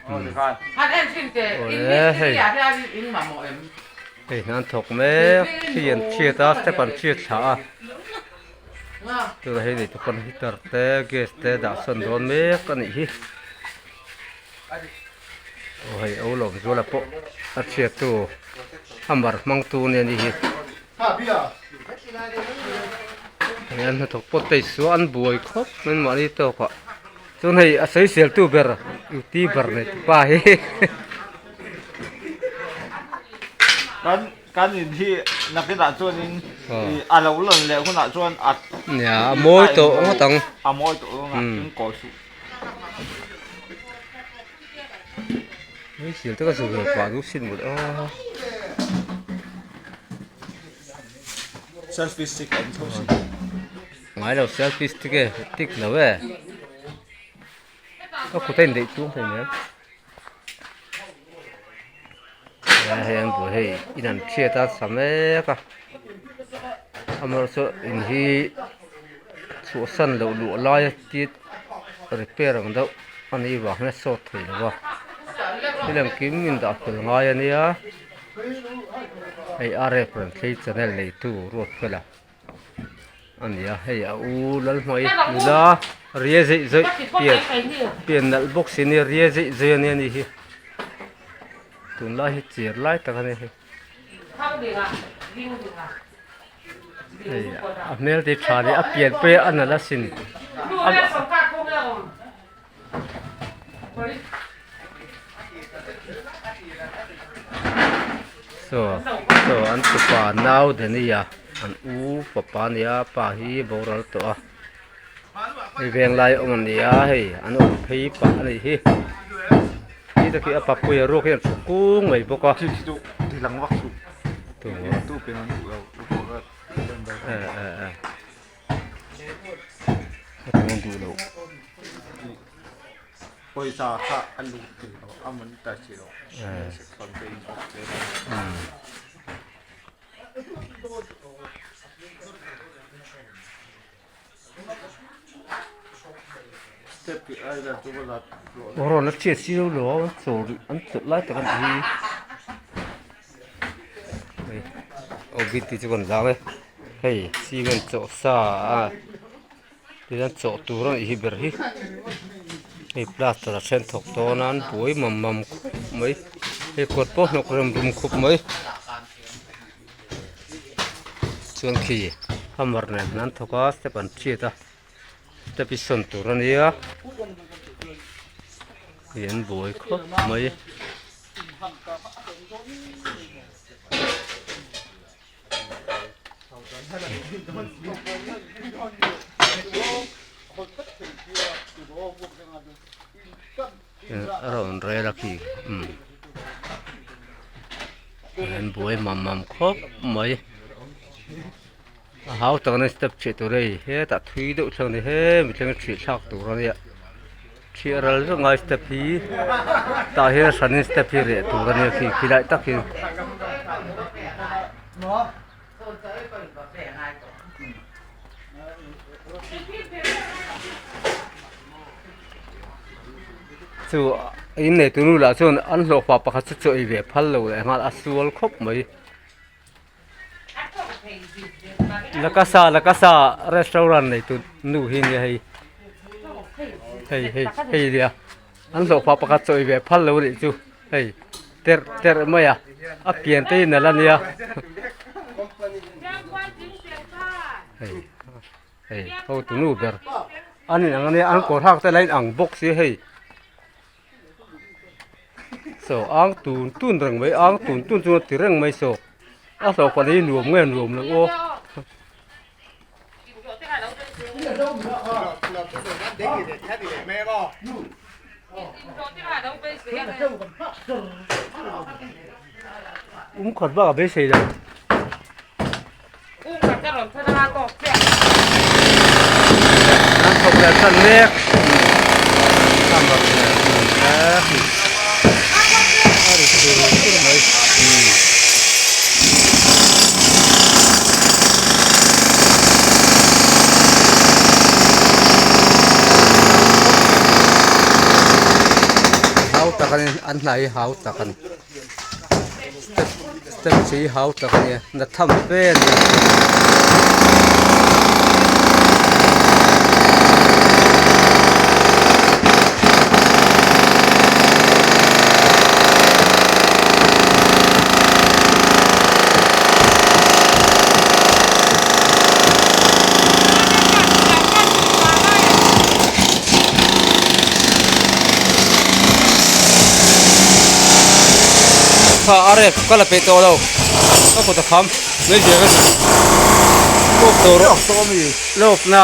Awle hei hei an thawk mek khi an chhiat a step an chhiat thla a tunah hei nei pawn heater te gas te dah sawn dawn mek a nih hi aw hei o lawm zuala pawh a chhiat tu hammer hmang tu ania ni hi hei an hnathawk pawh te suah an buai khawp mai mahni tawkah. Chuan hei a sawisel tu ber youtuber nei tu pa hi Kan kan in hi nakinah chuanin a lo lan leh hunah chuan a Nia a mawi tawh ngawt ang. A mawi tawh ngawt ang in kawl suh. Sawisel te ka zu ve pah duh sin mawle aw. Selfie stick a awm tho si. Ngai lo selfie stick e tik lo e ka kut a indeih tung thei nen hei an buai hei in an thiat a sa mek a amaherawhchu chu in hi chhuahsan loh luah laia tit repair ang deuh a nih vang hian a sawt thei lo va thil engkim in dah fel ngai a nia hei a rep rawn thlei channel neitu Ruatfela. A ni a hei a u Lalhmai nula ria zeih zawih pian pian nalh bawk si nia ria zeih zawih a nia ni hi tunlai hi cher lai tak a ni hei hei a hmel te tha leh a pian pawh a nalh asin Saw saw an tupa nau Dania an u fapa a nia pa hi boral tawh a hei veng lai awm a ni a hei an awm phei pah a nih hi khi te khi a papuia ruak hi an hru kung mai bawk a. Pawisa kha a lut thei lo a mun ta si lo section te in awk te step ki ai la chu la Rawn a chhiat si lo lo an chawl rih an chawlh lai tak a nih hi hei obit te chu kan zang e hei cement chawh sa a tihian chawh tur a nih hi ber hi hei plaster a then thawk dawn a an buai mam mam khawp mai hei kawt pawh hnawk rem rum khawp mai chuan khi hammer nen hian an thawk a step an thiat a. Step hi sawn tur a nia hei an buai khawp mai a rawn rel a khi umm an buai mam mam khawp mai. A hau tak ania step chheh tur hei hetah thui deuh thleng ani hemi thleng hi chhih thlak tur ania chhih ral vek ngai step hi tah hian a hranin step hi reh tur ania khi khi lai tak hi. Chu in nei tunu lah chuan an hlawhfa pakhat chu chaw ei ve phal lo leh nghal a sual khawp mai. Lakasa Lakasa restaurant nei tu nu hi nia hei hei hei hei nia an hlawhfa pakhat chawi ve phal lo nih chu hei terh terh mai a a pian te in ala nia hei hei hotu nu ber an inang ania an kawr hak te la inang bawk si hei. Saw ang tun tun reng mai ang tun tun chu a ti reng mai saw a hlauh pahnih hi nuam nge nuam lo aw. Um khat bak a beisei lo. An thawk leh tan mek a mak leh mek a ri tur tur mai. Hau tak a ni an hna hi hau tak a ni step step chi hi hau tak a ni a na tham fe a ni. Kha a rep ka la peih tawh lo ka kut a kham mai zia ka ni lawk tawh rawh lawk na.